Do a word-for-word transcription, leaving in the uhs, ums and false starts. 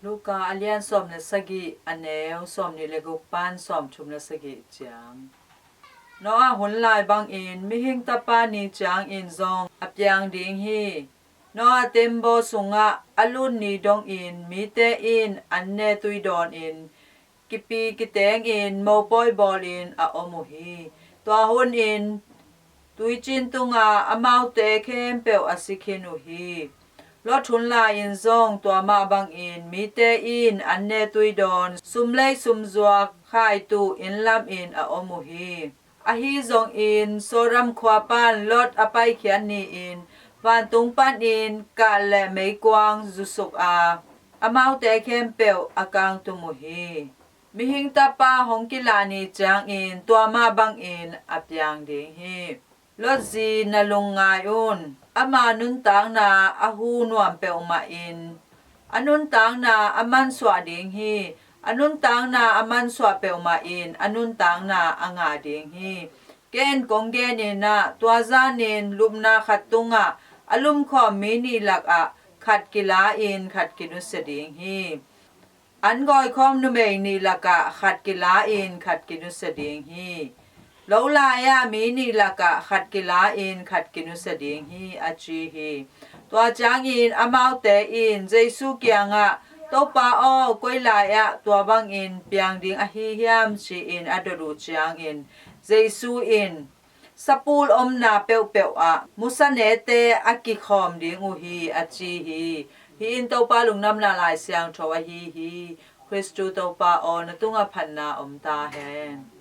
Luka a lian sawm le sagih, a neu sawmnih le guk pan sawmthum le sagih ciang. Noah hun lai bangin mihing tapa ni ciangin zong a piang ding hi. Noah tembaw sungah a lut ni dongin mite in an ne tui dawnin kipi kitengin mopawi bawlin a om uh hi. Tua hunin tuicin tunga amaute khempeuh a si khin uh hi. Lot hun lai-in zong tua mah bangin mite in an ne tui dawn, sum lei sum zuak, khaitu inn lamin a om uh hi. Ahi zongin Sodom khua pan Lot a paikhiat ni-in vantung panin kah le meikuang zusuk a, amaute khempeuh a kangtum uh hi. Mihing tapa hong kila ni ciangin tua mah bangin a piang ding hi. Lot zi, na lungngai un. Ama nuntakna a hu nuam peuhmah in, a nuntakna a mansuah ding hi. A nuntakna a mansuah peuhmah in a nuntakna a ngah ding hi. Ken kong genin ah, tua zanin lupna khat tungah a lumkhawm mi nih lakah khat kila-in khat kinusia ding hi. An gawikhawm numei nih lakah khat kila-in khat kinusia ding hi. Lo lai-ah mi nih lakah khat kila-in khat kinusia ding hi, a ci hi. Tua ciangin amaute in Jesu kiangah, Topa aw, koi lai-ah tua bangin piang ding ahi hiam, ci-in a dot uh ciangin Jesu in, Sapul omna peuhpeuh ah musa nete a kikhawm ding uh hi, a ci hi. Hih in Topa Lungdamna Lai Siangtho ahi hi. Khristu Topa aw, na tungah phatna om ta hen.